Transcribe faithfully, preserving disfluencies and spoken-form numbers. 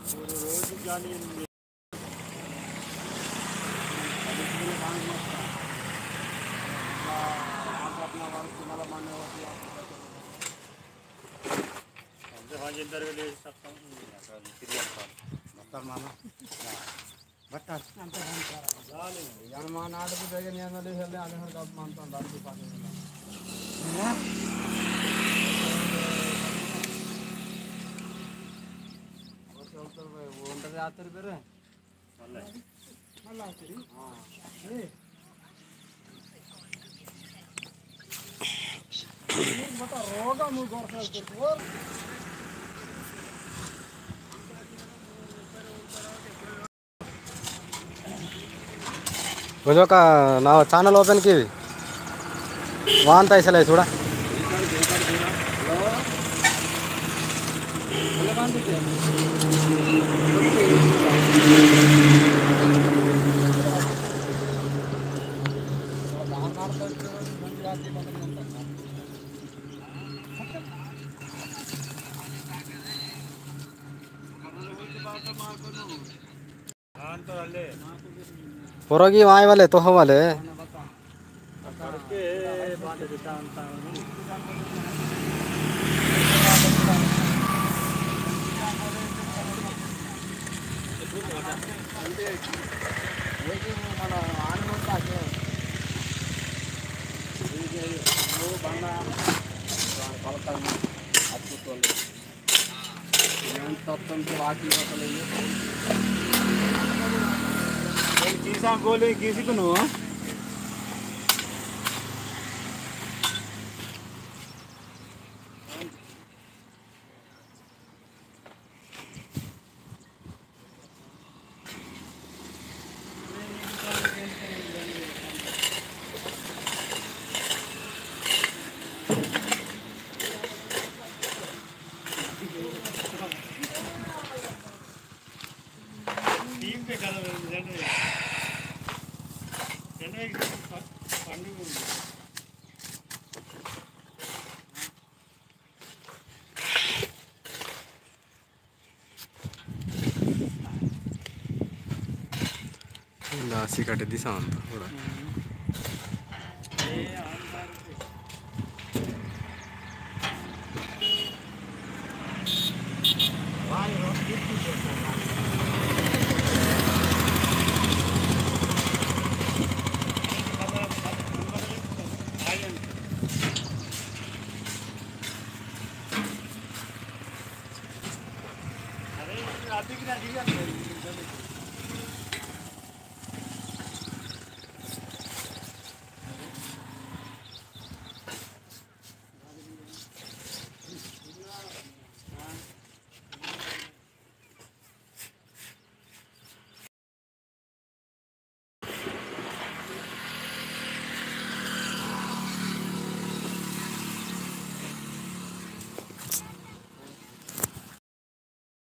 रोज जानी बता मामा। बता। यार मा नाड़ को देखे नहीं आना ले, चले आने हर कब मानता हूँ, दारू की पानी में। वो चल, चल भाई, वो अंदर जाते रहे। उजो का नाव channel open की वांता इसले थोड़ा। पोरोगी वाई वाले, तोह वाले। कीसा गोले कीसी कुनु। नासी काटे दिसा अंत थोड़ा।